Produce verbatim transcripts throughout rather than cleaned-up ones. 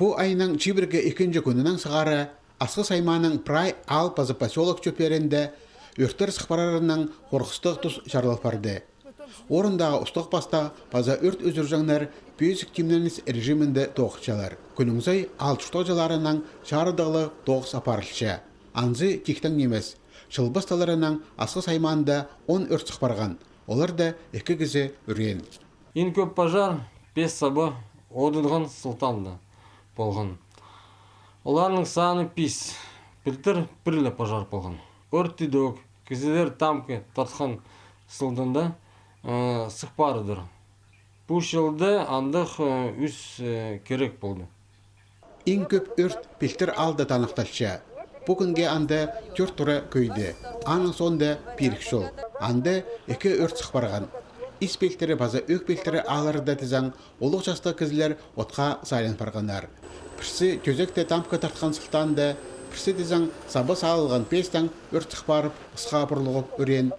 Пу айның чибіргі ікінҷі кӱнінең сығара Асхыс аймааның прай аал паза посёлок чӧперінде ӧрттер сых парарынаң хорғыстығ тус чарылып парды. Орындағы устағ-пастағ паза ӧрт ӱзӱрҷеңнер пӧзік тимненіс режимінде тоғынчалар. Кӱннің сай аал чуртағҷыларынаң чарыдығлығ тоғыс апарылча. Анзы тиктең нимес. Чыл пасталарынаң Асхыс аймаанда он ӧрт сых парған. Оларда ікі кізі ӱреен. Иң кӧп пожар пес саба одынған сылтаанда полған. Оларның саны пис. Пілтір пір ле пожар полған. Ӧрт тидӧк, кізілер тамғы тартхан сылтаанда, э, сых парадыр. Пу чылда андағ, э, ӱс, э, кирек полды. Иң кӧп ӧрт пилтір аалда таныхталча. Пу кӱнге анда тӧрт тура кӧйді. Аның соонда пирік чол. Анда ікі ӧрт сых парған. Ис пилтірі паза ӧӧк пилтірі аалларда тізең, улуғ частығ кізілер отха сайлан парғаннар. Пірсі тӧзекте тамғы тартхан сылтаанда, пірсі тізең саба салылған пестең ӧрт сых парып, ысха пурлығып ӱреен.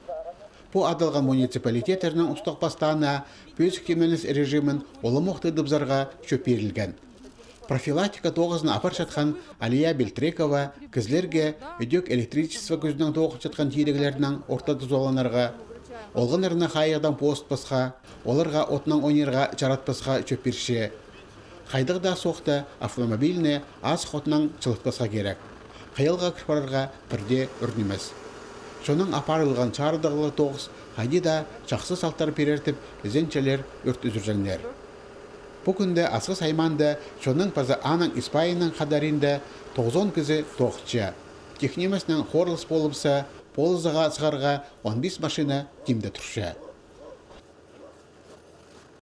Пу адалған муниципалитеттернің устағ-пастаана пӧзік тимненіс режимін уламох тыдыбызарға чӧп пирілген. Профилактика тоғызын апарчатхан Алия Бельтрекова кізілерге ідӧк электричество кӱзінең тоғынчатхан тиріглернең орта тузаланарға, олғаннарны хайығдаң позытпасха, оларға отнаң ойнирға чаратпасха чӧп пирче. Хайдағ даа сохта автомобильні азых отнаң чылытпасха кирек. Хыялға кір парарға пірдее ӱр нимес. Чоннаң апарылған чарыдығлығ тоғыс хайди даа чахсы салтар пирер тіп ізенчелер ӧрт ӱзӱрҷеңнер. Пу кӱнде Асхыс аймаанда чонның паза аның ис-пайының хадарында тоғызон кізі тоғынча. Тик ниместең хорылыс полыбысса, полызыға сығарға он пис машина тимде турча.